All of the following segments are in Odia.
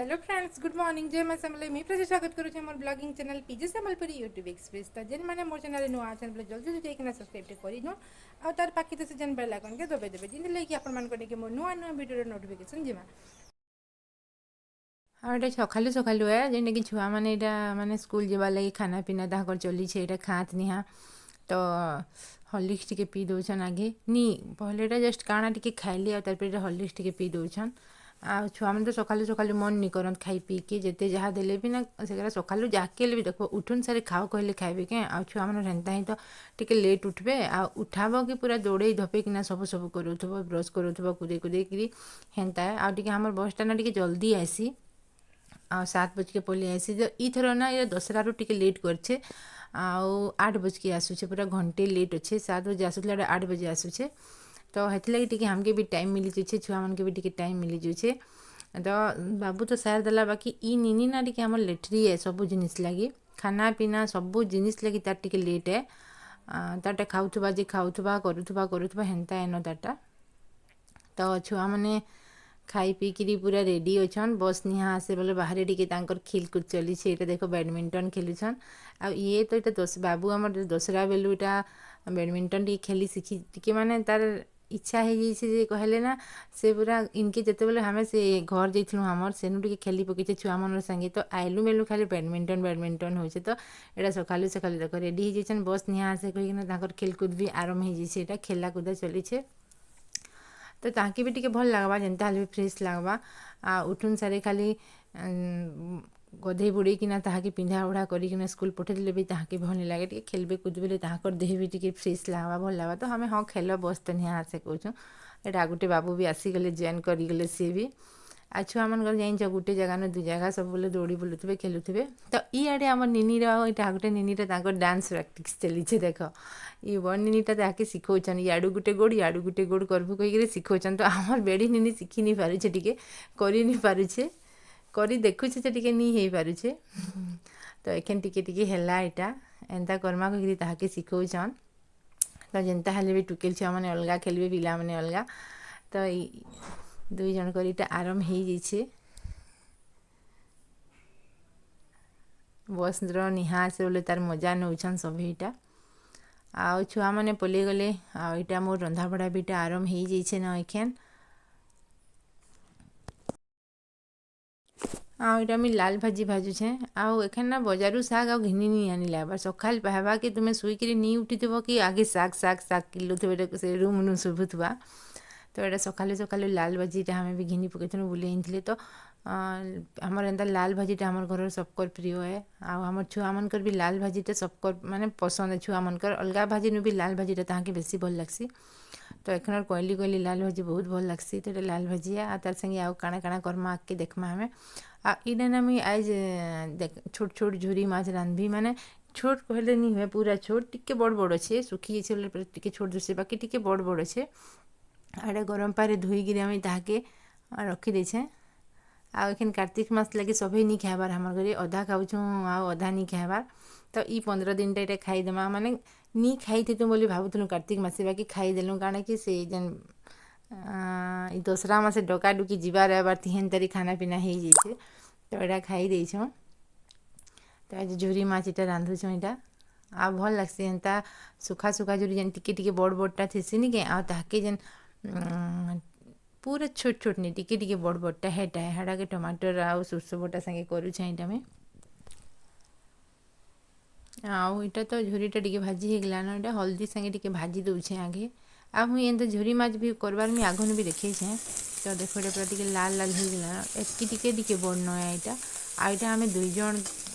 Hello friends, good morning. ଜୟ ମା ସମଲେଇ। ମୁଇଁ ପ୍ରତି ସ୍ୱାଗତ କରୁଛେ ମୋର blogging channel PJ Sambalpuri YouTube express. ତ ଯେନ୍ ମାନେ ମୋର ଚ୍ୟାନେଲ୍ ନୂଆ ଅଛନ୍ ବୋଲେ ଜଲ୍ଦି ଜଲ୍ଦି ଯାଇକିନା ସବସ୍କ୍ରାଇବ୍ କରିଦିଅନ୍ ଆଉ ତାର ପାଖେ ତ ସେ ଯେନ୍ ବେଲ୍ ଆଇକନ୍କେ ଦବାଇ ଦେବେ, ଯେନ୍ଥିଲାଗି କି ଆପଣମାନଙ୍କ ଟିକେ ମୋର ନୂଆ ନୂଆ ଭିଡ଼ିଓର ନୋଟିଫିକେସନ୍ ଯିବା। ଆଉ ଏଇଟା ସକାଳୁ ସକାଳୁ ଏ ଯେନ୍ଟାକି ଛୁଆମାନେ ଏଇଟା ମାନେ ସ୍କୁଲ ଯିବାର୍ ଲାଗି ଖାନା ପିନା ତାହାକର ଚଲିଛେ। ଏଇଟା ଖାଆତ ନିହା ତ ହର୍ଲିକ୍ସ ଟିକେ ପିଇ ଦଉଛନ୍ ଆଗେ। ନି ପହଲେ ଏଇଟା ଜଷ୍ଟ କାଣା ଟିକେ ଖାଇଲି ଆଉ ତାପରେ ଏଇଟା ହର୍ଲିକ୍ସ ଟିକେ ପିଇ ଦଉଛନ୍। ଆଉ ଛୁଆମାନେ ତ ସକାଳୁ ସକାଳୁ ମନ୍ ନି କରନ୍ ଖାଇ ପିଇକି, ଯେତେ ଯାହା ଦେଲେ ବି ନା। ସେଗୁଡ଼ା ସକାଳୁ ଯାହାକେ ହେଲେ ବି ଦେଖ, ଉଠୁନ୍ ସାରି ଖାଅ କହିଲେ ଖାଇବେ କେଁ? ଆଉ ଛୁଆମାନେ ହେନ୍ତା ହିଁ ତ ଟିକେ ଲେଟ୍ ଉଠବେ। ଆଉ ଉଠାବ କି ପୁରା ଦୌଡ଼େଇ ଧପେଇକିନା ସବୁ ସବୁ କରୁଥିବ, ବ୍ରସ୍ କରୁଥିବ କୁଦେଇ କୁଦେଇକିରି ହେନ୍ତା। ଆଉ ଟିକେ ଆମର ବସ୍ଟା ନା ଟିକେ ଜଲ୍ଦି ଆଏସି ଆଉ 7 ବଜକେ ପଲେଇ ଆଏସି ଯେ ଇଥର ନା ଇଏ ଦଶହରାରୁ ଟିକେ ଲେଟ୍ କରିଛେ ଆଉ 8 ବଜକେ ଆସୁଛେ। ପୁରା ଘଣ୍ଟେ ଲେଟ୍ ଅଛେ। 7 ବଜେ ଆସୁଥିଲା, ଏଇଟା 8 ବଜେ ଆସୁଛେ। ତ ହେଥିଲାଗି ଟିକେ ଆମକେ ବି ଟାଇମ୍ ମିଳିଯାଉଛେ, ଛୁଆମାନକେ ବି ଟିକେ ଟାଇମ୍ ମିଳିଯାଉଛେ। ତ ବାବୁ ତ ସାର୍ ଦେଲା, ବାକି ଇ ନିନି ନା ଟିକେ ଆମର ଲେଟ୍ରି ଏ ସବୁ ଜିନିଷ୍ ଲାଗି, ଖାନା ପିନା ସବୁ ଜିନିଷ୍ ଲାଗି ତାର୍ ଟିକେ ଲେଟ୍ ଏ। ତାରଟା ଖାଉଥିବା ଯେ ଖାଉଥିବା, କରୁଥିବା କରୁଥିବା ହେନ୍ତା ଏନ ତାରଟା। ତ ଛୁଆମାନେ ଖାଇ ପିଇକିରି ପୁରା ରେଡ଼ି ଅଛନ୍। ବସ୍ ନିହା ଆସେ ବୋଲେ ବାହାରେ ଟିକେ ତାଙ୍କର ଖେଲକୁଦ ଚାଲିছে। ଏଇଟା ଦେଖ, ବ୍ୟାଡ଼ମିଣ୍ଟନ ଖେଲୁଛନ୍। ଆଉ ଇଏ ତ ଏଇଟା ଦଶ ବାବୁ ଆମର ଦଶହରା ବେଲୁ ଏଇଟା ବ୍ୟାଡ଼ମିଣ୍ଟନ ଟିକେ ଖେଲି ଶିଖି ଟିକେ ମାନେ ତାର ଇଚ୍ଛା ହେଇଯାଇଛି ଯେ କହିଲେ ନା ସେ ପୁରା ଇନକେ ଯେତେବେଲେ ଆମେ ସେ ଘର ଯାଇଥିଲୁ ଆମର, ସେନୁ ଟିକେ ଖେଲି ପକେଇଛେ ଛୁଆମାନଙ୍କର ସାଙ୍ଗେ। ତ ଆଇଲୁ ବେଲୁ ଖାଲି ବ୍ୟାଡ଼ମିଣ୍ଟନ ବ୍ୟାଡ଼ମିଣ୍ଟନ ହଉଛେ। ତ ଏଇଟା ସକାଳୁ ସକାଳୁ ଦେଖ, ରେଡ଼ି ହେଇଯାଇଛନ୍। ବସ୍ ନିହା ଆସେ କହିକିନା ତାଙ୍କର ଖେଲକୁଦ ବି ଆରମ୍ଭ ହେଇଯାଇছে। ଏଇଟା ଖେଲା କୁଦା ଚଲିଛେ। ତ ତାହାକେ ବି ଟିକେ ଭଲ୍ ଲାଗ୍ବା, ଯେନ୍ତା ହେଲେ ବି ଫ୍ରେଶ୍ ଲାଗ୍ବା। ଆଉ ଉଠୁନ୍ ସାରି ଖାଲି ଗଧେଇ ବୁଡ଼େଇକିନା ତାହାକେ ପିନ୍ଧା ଉଢ଼ା କରିକିନା ସ୍କୁଲ ପଠେଇଦେଲେ ବି ତାହାକେ ଭଲ୍ ନି ଲାଗେ। ଟିକେ ଖେଲବେ କୁଦବେ ତାହାକର ଦେହ ବି ଟିକେ ଫ୍ରେଶ୍ ଲାଗ୍ବା, ଭଲ୍ ଲାଗ୍ବା। ତ ଆମେ ହଁ ଖେଲ, ବସ୍ ତ ନିହା ଆସେ କହୁଛୁଁ। ଏଇଟା ଆଉ ଗୋଟେ ବାବୁ ବି ଆସିଗଲେ, ଜଏନ୍ କରିଗଲେ ସିଏ ବି। ଆଉ ଛୁଆମାନଙ୍କର ଜାଣିଛ, ଗୋଟେ ଜାଗାନୁ ଦୁଇ ଜାଗା ସବୁବେଳେ ଦୌଡ଼ି ବୁଲୁଥିବେ, ଖେଲୁଥିବେ। ତ ଇଆଡ଼େ ଆମର ନିନିର ଆଉ ଏଇଟା ଆଉ ଗୋଟେ ନିନିର ତାଙ୍କର ଡାନ୍ସ ପ୍ରାକ୍ଟିସ୍ ଚାଲିଛେ। ଦେଖ, ଇ ବଡ଼ ନିନିଟା ତାହାକେ ଶିଖଉଛନ୍, ଇଆଡ଼ୁ ଗୋଟେ ଗୋଡ଼, ଇଆଡ଼ୁ ଗୋଟେ ଗୋଡ଼ କରବୁ କହିକିରି ଶିଖଉଛନ୍। ତ ଆମର ବେଡ଼ି ନିନି ଶିଖି ନି ପାରୁଛେ, ଟିକେ କରି ନି ପାରୁଛେ। କରି ଦେଖୁଛେ ଯେ ଟିକେ ନି ହେଇପାରୁଛେ। ତ ଏଖେନ୍ ଟିକେ ଟିକେ ହେଲା। ଏଇଟା ଏନ୍ତା କର୍ମା କହିକିରି ତାହାକେ ଶିଖଉଛନ୍। ତ ଯେନ୍ତା ହେଲେ ବି ଟୁକେଲ୍ ଛୁଆମାନେ ଅଲଗା ଖେଲବେ, ପିଲାମାନେ ଅଲଗା। ତ ଏଇ ଦୁଇ ଜଣଙ୍କର ଏଇଟା ଆରମ୍ଭ ହେଇଯାଇଛେ। ବସ୍ର ନିହା ଆସେ ବୋଲେ ତାର୍ ମଜା ନଉଛନ୍ ସଭେ ଏଇଟା। ଆଉ ଛୁଆମାନେ ପଲେଇଗଲେ ଆଉ ଏଇଟା ମୋର୍ ରନ୍ଧାବଢ଼ା ବି ଏଇଟା ଆରମ୍ଭ ହେଇଯାଇଛେ ନ ଏଖେନ୍। ଆଉ ଏଇଟା ମୁଇଁ ଲାଲ୍ ଭାଜି ଭାଜୁଛେଁ। ଆଉ ଏଖେନ୍ ନା ବଜାରରୁ ଶାଗ୍ ଆଉ ଘିନି ନି ଆନିଲା ହେବାର୍। ସକାଳ ପାହେବା କି ତୁମେ ଶୋଇକିରି ନି ଉଠିଥିବ କି ଆଗେ ଶାଗ୍ ଶାଗ୍ ଶାଗ୍ କିଲୁଥିବ, ସେ ରୁମ୍ ନୁ ଶୁଭୁଥିବା। ତ ଏଇଟା ସକାଳୁ ସକାଳୁ ଲାଲ୍ ଭାଜିଟା ଆମେ ବି ଘିନି ପକେଇଥିଲୁ, ବୁଲେଇ ଆଣିଥିଲେ। ତ ଆମର ଏନ୍ତା ଲାଲ୍ ଭାଜିଟା ଆମର ଘରର ସବକର୍ ପ୍ରିୟ ଏ। ଆଉ ଆମର ଛୁଆମାନଙ୍କର ବି ଲାଲ୍ ଭାଜିଟା ସବକର୍ ମାନେ ପସନ୍ଦ ଏ। ଛୁଆମାନଙ୍କର ଅଲଗା ଭାଜିନୁ ବି ଲାଲ୍ ଭାଜିଟା ତାହାକେ ବେଶୀ ଭଲ୍ ଲାଗ୍ସି। ତ ଏଖନର୍ କହିଲି କହିଲି ଲାଲ୍ ଭାଜି ବହୁତ ଭଲ୍ ଲାଗ୍ସି। ତ ଏଇଟା ଲାଲ୍ ଭାଜି ଆଉ ତାର୍ ସାଙ୍ଗେ ଆଉ କାଣା କାଣା କର୍ମା ଆଗ୍କେ ଦେଖ୍ମା ଆମେ। ଆଉ ଇଟା ନା ମୁଇଁ ଆଇଜ୍ ଦେଖ, ଛୋଟ୍ ଛୋଟ୍ ଝୁରି ମାଛ୍ ରାନ୍ଧବି। ମାନେ ଛୋଟ୍ କହିଲେ ନି ହୁଏ ପୁରା ଛୋଟ୍, ଟିକେ ବଡ଼ ବଡ଼ ଅଛେ। ଶୁଖି ଯାଇଛେ ବୋଲେ ଟିକେ ଛୋଟ୍ ଦିଶେ, ବାକି ଟିକେ ବଡ଼ ବଡ଼ ଅଛେ। ଆଉ ଏଇଟା ଗରମ ପାଣିରେ ଧୋଇକିରି ଆମେ ତାହାକେ ରଖିଦେଇଛେଁ। ଆଉ ଏଖେନ୍ କାର୍ତ୍ତିକ୍ ମାସ୍ ଲାଗି ସଭେ ନି ଖାଏବାର୍। ଆମର୍ ଘରେ ଅଧା ଖାଉଛୁଁ ଆଉ ଅଧା ନି ଖାଏବାର୍। ତ ଇ 15 ଦିନଟା ଏଇଟା ଖାଇଦେମା। ମାନେ ନି ଖାଇଥିତୁ ବୋଲି ଭାବୁଥିଲୁ କାର୍ତ୍ତିକ୍ ମାସେ, ବାକି ଖାଇଦେଲୁ। କାଣା କି ସେ ଯେନ୍ ଇ ଦଶରା ମାସେ ଡକା ଡୁକି ଯିବାର ଆଇବାର୍ ଥି ହେନ୍ତାରି ଖାନା ପିନା ହେଇଯାଇଛେ। ତ ଏଇଟା ଖାଇ ଦେଇଛୁଁ। ତ ଆଜି ଝୁରି ମାଛ୍ ଏଇଟା ରାନ୍ଧୁଛୁଁ। ଏଇଟା ଆଉ ଭଲ୍ ଲାଗ୍ସି ଏନ୍ତା ସୁଖା ସୁଖା ଝୁରି ଯେନ୍ ଟିକେ ଟିକେ ବଡ଼ ବଡ଼ଟା ଥିସି ନିକେ, ଆଉ ତାହାକେ ଯେନ୍ ପୁରା ଛୋଟ୍ ଛୋଟ୍ ନି, ଟିକେ ଟିକେ ବଡ଼ ବଡ଼ଟା ହେଟା, ହେଟାକେ ଟମାଟର ଆଉ ସୋରିଷ ବଟା ସାଙ୍ଗେ କରୁଛେଁ ଏଇଟା ମୁଇଁ। ଆଉ ଏଇଟା ତ ଝୁରିଟା ଟିକେ ଭାଜି ହେଇଗଲାନ। ଏଇଟା ହଳଦୀ ସାଙ୍ଗେ ଟିକେ ଭାଜି ଦଉଛେଁ ଆଘେ। ଆଉ ମୁଇଁ ଏନ୍ତା ଝୁରି ମାଛ୍ ବି କରବାର୍ ମୁଇଁ ଆଘନୁ ବି ଦେଖେଇଛେଁ। ତ ଦେଖ, ଏଇଟା ପୁରା ଟିକେ ଲାଲ୍ ଲାଲ୍ ହେଇଗଲାନ। ଏତ୍କି ଟିକେ ଟିକେ ବଡ଼ନ ଏଇଟା। ଆଉ ଏଇଟା ଆମେ ଦୁଇ ଜଣ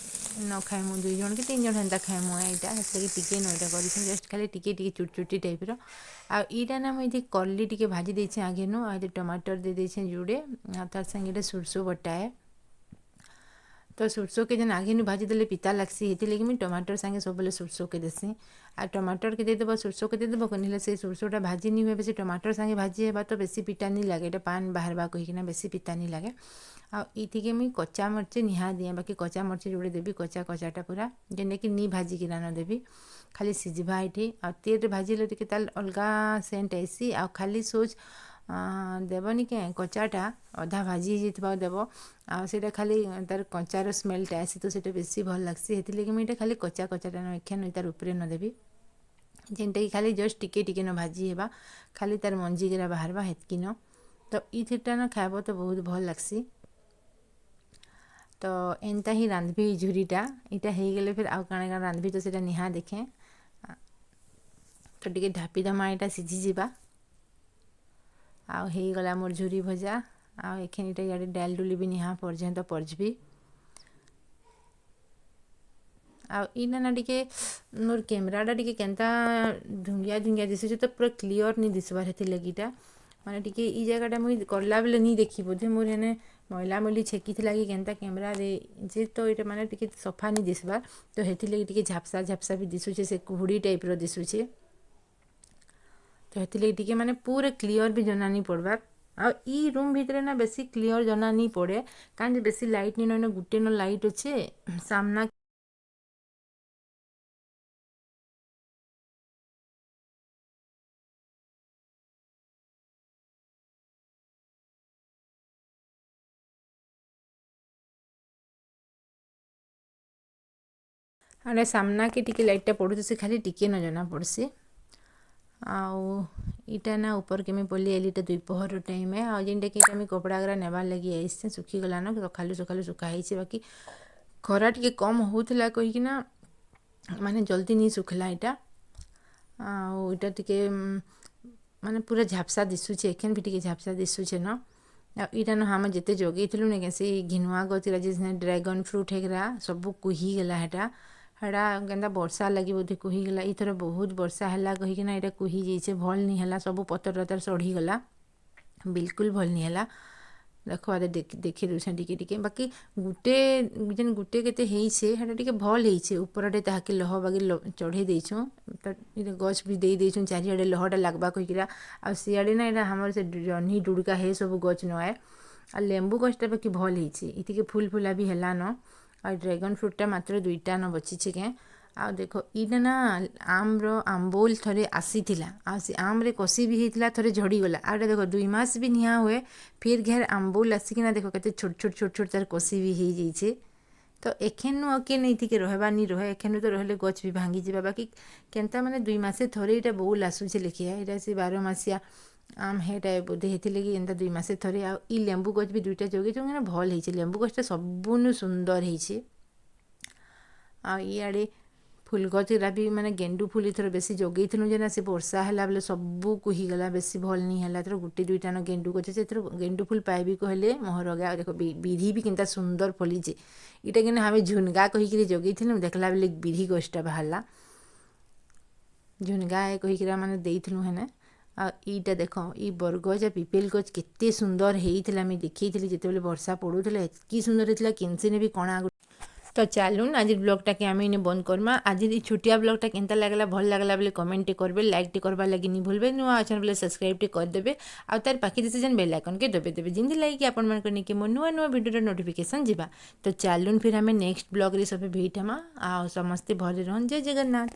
ନ ଖାଇମୁ, ଦୁଇ ଜଣ କି ତିନି ଜଣ ହେନ୍ତା ଖାଇମୁ ଏଇଟା। ହେଥିଲାଗି ଟିକେ ନ ଏଇଟା କରିଛେଁ, ଜଷ୍ଟ ଖାଲି ଟିକେ ଟିକେ ଚୁଟ୍ ଚୁଟି ଟାଇପ୍ର। ଆଉ ଇଟା ନା ମୁଇଁ ଏଠି କର୍ଲି ଟିକେ ଭାଜି ଦେଇଛେଁ ଆଘେନୁ। ଆଉ ଏଠି ଟମାଟର ଦେଇ ଦେଇଛେଁ ଯୁଡ଼େ ଆଉ ତାର୍ ସାଙ୍ଗେ ଏଇଟା ସୋରିଷ ବଟା ଏ। ତ ସୋରିଷକେ ଯେନ୍ ଆଘେନୁ ଭାଜିଦେଲେ ପିତା ଲାଗ୍ସି, ହେଥିଲାଗି ମୁଇଁ ଟମାଟର ସାଙ୍ଗେ ସବୁବେଲେ ସୋରିଷକେ ଦେସିଁ। ଆଉ ଟମାଟରକେ ଦେଇଦେବ, ସୋରିଷକେ ଦେଇଦେବ ହେଲେ ସେ ସୋରିଷଟା ଭାଜି ନି ହୁଏ ବେଶୀ, ଟମାଟର ସାଙ୍ଗେ ଭାଜି ହେବା ତ ବେଶୀ ପିତା ନି ଲାଗେ। ଏଇଟା ପାନ୍ ବାହାରବା କହିକିନା ବେଶୀ ପିତା ନି ଲାଗେ। ଆଉ ଇଥିକେ ମୁଇଁ କଚା ମର୍ଚି ନିହା ଦିଏଁ, ବାକି କଚା ମର୍ଚି ଯୋଡ଼େ ଦେବି, କଚା କଚାଟା ପୁରା, ଯେନ୍ଟାକି ନି ଭାଜିକିନା ନ ଦେବି, ଖାଲି ସିଝବା ଏଠି। ଆଉ ତେଲରେ ଭାଜିଲେ ଟିକେ ତାର୍ ଅଲଗା ସେଣ୍ଟ ଆଇସି। ଆଉ ଖାଲି ସୋଚ୍ ଦେବନି କେଁ କଞ୍ଚାଟା ଅଧା ଭାଜି ହେଇଯାଇଥିବା ଦେବ। ଆଉ ସେଇଟା ଖାଲି ତାର କଞ୍ଚାର ସ୍ମେଲ୍ଟା ଆସି ତ ସେଇଟା ବେଶୀ ଭଲ୍ ଲାଗ୍ସି। ହେଥିର୍ଲାଗି ମୁଇଁ ଏଇଟା ଖାଲି କଞ୍ଚା କଞ୍ଚାଟା ନ ଏଖେନ୍ ତାର ଉପରେ ନ ଦେବି, ଯେନ୍ଟାକି ଖାଲି ଜଷ୍ଟ ଟିକେ ଟିକେ ନ ଭାଜି ହେବା, ଖାଲି ତାର ମଞ୍ଜିଗିରା ବାହାରବା ହେତ୍କି ନ। ତ ଇଥିର୍ଟା ନ ଖାଏବ ତ ବହୁତ ଭଲ୍ ଲାଗ୍ସି। ତ ଏନ୍ତା ହିଁ ରାନ୍ଧବି ଝୁରିଟା। ଇଟା ହେଇଗଲେ ଫିର୍ ଆଉ କାଣା କାଣା ରାନ୍ଧବି ତ ସେଇଟା ନିହା ଦେଖେଁ। ତ ଟିକେ ଢାପି ଦମା, ଏଇଟା ସିଝିଯିବା। ଆଉ ହେଇଗଲା ମୋର୍ ଝୁରି ଭଜା। ଆଉ ଏଖେନ୍ ଇଟା ଇଆଡ଼େ ଡାଏଲ୍ ଡୁଲି ବି ନିହା ପର୍ଯ୍ୟନ୍ତ ପର୍ଝବି। ଆଉ ଇନା ନା ଟିକେ ମୋର୍ କ୍ୟାମେରାଟା ଟିକେ କେନ୍ତା ଧୁଙ୍ଗିଆ ଧୁଙ୍ଗିଆ ଦିଶୁଛେ, ତ ପୁରା କ୍ଲିଅର୍ ନି ଦିଶବାର୍। ହେଥିର୍ଲାଗି ଇଟା ମାନେ ଟିକେ ଇ ଜାଗାଟା ମୁଇଁ କଲା ବେଲେ ନି ଦେଖି, ବୋଧେ ମୋର୍ ହେନେ ମଇଲା ମଇଲି ଛେକିଥିଲା କି କେନ୍ତା କ୍ୟାମେରାରେ ଯେ, ତ ଏଇଟା ମାନେ ଟିକେ ସଫା ନି ଦିଶବାର୍। ତ ହେଥିର୍ଲାଗି ଟିକେ ଝାପ୍ସା ଝାପ୍ସା ବି ଦିଶୁଛେ, ସେ କୁହୁଡ଼ି ଟାଇପ୍ର ଦିଶୁଛେ। ତ ହେଥିର୍ଲାଗି ଟିକେ ମାନେ ପୁରା କ୍ଲିଅର୍ ବି ଜନା ନି ପଡ଼ବାର୍। ଆଉ ଇ ରୁମ୍ ଭିତରେ ନା ବେଶୀ କ୍ଲିଅର୍ ଜନା ନି ପଡ଼େ, କାଁ ଯେ ବେଶୀ ଲାଇଟ୍ ନି ନ, ଗୁଟେ ନ ଲାଇଟ୍ ଅଛେ ସାମ୍ନା। ଆଡ଼େ ସାମ୍ନାକେ ଟିକେ ଲାଇଟ୍ଟା ପଡ଼ୁଛେ, ସେ ଖାଲି ଟିକେ ନ ଜନା ପଡ଼୍ସି। ଆଉ ଇଟା ନା ଉପରକେ ମୁଇଁ ପଲେଇ ଆଇଲି। ଇଟା ଦୁଇପହର ଟାଇମ୍ ଏ। ଆଉ ଯେନ୍ଟାକି ଇଟା ମୁଇଁ କପଡ଼ା ଗୁରା ନେବାର୍ ଲାଗି ଆଇସିଁ, ଶୁଖିଗଲାନ। ସକାଲୁ ସକାଲୁ ଶୁଖା ହେଇଛେ, ବାକି ଖରା ଟିକେ କମ୍ ହଉଥିଲା କହିକିନା ମାନେ ଜଲ୍ଦି ନି ଶୁଖ୍ଲା ଇଟା। ଆଉ ଇଟା ଟିକେ ମାନେ ପୁରା ଝାପ୍ସା ଦିଶୁଛେ, ଏଖେନ୍ ବି ଟିକେ ଝାପ୍ସା ଦିଶୁଛେ ନ। ଆଉ ଇଟା ନ ଆମେ ଯେତେ ଜଗେଇଥିଲୁ ନିକେଁ, ସେ ଘିନୁଆ ଗଛ୍ ଯେ ଡ୍ରାଗନ୍ ଫ୍ରୁଟ୍ ହେଇଗଲା, ସବୁ କୁହିଗଲା ହେଟା। ହେଟା କେନ୍ତା ବର୍ଷା ଲାଗି ବୋଧେ କୁହିଗଲା। ଇଥର ବହୁତ ବର୍ଷା ହେଲା କହିକିନା ଏଇଟା କୁହି ଯାଇଛେ, ଭଲ୍ ନି ହେଲା। ସବୁ ପତର ତାର ସଢ଼ିଗଲା, ବିଲକୁଲ ଭଲ୍ ନି ହେଲା। ଦେଖ, ଦେଖି ଦଉଛେଁ ଟିକେ ଟିକେ। ବାକି ଗୁଟେ ଯେନ୍ ଗୁଟେ କେତେ ହେଇଛେ, ହେଟା ଟିକେ ଭଲ୍ ହେଇଛେ। ଉପରଟେ ତାହାକେ ଲହ ବାଗି ଚଢ଼େଇ ଦେଇଛୁଁ, ତ ଗଛ୍ ବି ଦେଇ ଦେଇଛୁଁ ଚାରିଆଡ଼େ ଲହଟା ଲାଗ୍ବା କହିକିରା। ଆଉ ସିଆଡ଼େ ନା ଏଇଟା ଆମର ସେ ଜହ୍ନି ଡୁଡ଼ୁକା ହେ ସବୁ ଗଛ୍ ନୁଆଏ। ଆଉ ଲେମ୍ବୁ ଗଛ୍ଟା ବାକି ଭଲ୍ ହେଇଛେ, ଇତିକେ ଫୁଲ୍ ଫୁଲା ବି ହେଲାନ। ଆଉ ଡ୍ରାଗନ୍ ଫ୍ରୁଟ୍ଟା ମାତ୍ର ଦୁଇଟା ନ ବଚିଛେ କେଁ। ଆଉ ଦେଖ, ଇଟା ନା ଆମ୍ର ଆମ୍ବୋଲ୍ ଥରେ ଆସିଥିଲା, ଆଉ ସେ ଆମ୍ରେ କଷି ବି ହେଇଥିଲା, ଥରେ ଝଡ଼ିଗଲା। ଆଉ ଏଇଟା ଦେଖ, 2 ମାସ ବି ନିହା ହୁଏ, ଫିର୍ ଘେର୍ ଆମ୍ବୋଲ୍ ଆସିକିନା ଦେଖ କେତେ ଛୋଟ ଛୋଟ ଛୋଟ ଛୋଟ ତାର କଷି ବି ହେଇଯାଇଛେ। ତ ଏଖେନୁ ଆଉ କେନ୍ ଏଇଥିକେ ରହେବା ନି ରହେ। ଏଖେନୁ ତ ରହିଲେ ଗଛ ବି ଭାଙ୍ଗିଯିବା। ବାକି କେନ୍ତା ମାନେ 2 ମାସେ ଥରେ ଏଇଟା ବଉଲ୍ ଆସୁଛେ ଲେଖିଆ। ଏଇଟା ସେ 12 ମାସିଆ ଆମ୍ ହେଟା ବୋଧେ, ହେଥିର୍ଲାଗି ଏନ୍ତା 2 ମାସେ ଥରେ। ଆଉ ଇ ଲେମ୍ବୁ ଗଛ ବି ଦୁଇଟା ଜଗେଇଛୁ, କାହିଁକିନା ଭଲ୍ ହେଇଛେ। ଲେମ୍ବୁ ଗଛଟା ସବୁନୁ ସୁନ୍ଦର ହେଇଛେ। ଆଉ ଇଆଡ଼େ ଫୁଲ୍ ଗଛ୍ ବି ମାନେ ଗେଣ୍ଡୁ ଫୁଲ୍ ଏଥର ବେଶୀ ଜଗେଇଥିଲୁ ଯେ ନା, ସେ ବର୍ଷା ହେଲା ବେଲେ ସବୁ କୁହିଗଲା, ବେଶୀ ଭଲ୍ ନି ହେଲା। ଏଥର ଗୁଟେ ଦୁଇଟା ନ ଗେଣ୍ଡୁ ଗଛ ଅଛି। ଏଥର ଗେଣ୍ଡୁ ଫୁଲ୍ ପାଇବି କହିଲେ ମହରଗା। ଆଉ ଦେଖ, ବିରି ବି କେନ୍ତା ସୁନ୍ଦର ଫଲିଛେ। ଇଟା କିନା ଆମେ ଝୁନଗା କହିକିରି ଜଗେଇଥିଲୁ, ଦେଖିଲା ବେଲେ ବିରି ଗଛଟା ବାହାରିଲା। ଝୁନଗା ଏ କହିକିରା ମାନେ ଦେଇଥିଲୁ ହେନେ। ଆଉ ଇଟା ଦେଖ, ଇ ବରଗଛ ଆଉ ପିପେଲ ଗଛ କେତେ ସୁନ୍ଦର ହେଇଥିଲା। ମୁଇଁ ଦେଖେଇଥିଲି ଯେତେବେଲେ ବର୍ଷା ପଡୁଥିଲା, ଏତ୍କି ସୁନ୍ଦର ହେଇଥିଲା, କେନ୍ସିନେ ବି କଣା। ତ ଚାଲୁନ୍, ଆଜି ବ୍ଲଗ୍ଟାକେ ଆମେ ଇନେ ବନ୍ଦ କର୍ମା। ଆଜି ଇ ଛୋଟିଆ ବ୍ଲଗ୍ଟା କେନ୍ତା ଲାଗଲା, ଭଲ୍ ଲାଗଲା ବେଲେ କମେଣ୍ଟଟେ କରବେ, ଲାଇକ୍ଟେ କରବାର୍ ଲାଗି ନି ଭୁଲବେ, ନୂଆ ଅଛନ୍ ବେଲେ ସବସ୍କ୍ରାଇବ୍ଟେ କରିଦେବେ ଆଉ ତାର ପାଖେ ଦିଶେ ଯେନ୍ ବେଲ୍ ଆଇକନ୍କେ ଦବେଇ ଦେବେ, ଯେନ୍ତି ଲାଗି କି ଆପଣମାନଙ୍କର ନିକେ ମୋ ନୂଆ ନୂଆ ଭିଡ଼ିଓର ନୋଟିଫିକେସନ୍ ଯିବା। ତ ଚାଲୁନ୍, ଫିର୍ ଆମେ ନେକ୍ସଟ ବ୍ଲଗ୍ରେ ସବେ ଭେଟ୍ ହେମା। ଆଉ ସମସ୍ତେ ଭଲରେ ରହନ୍। ଜୟ ଜଗନ୍ନାଥ।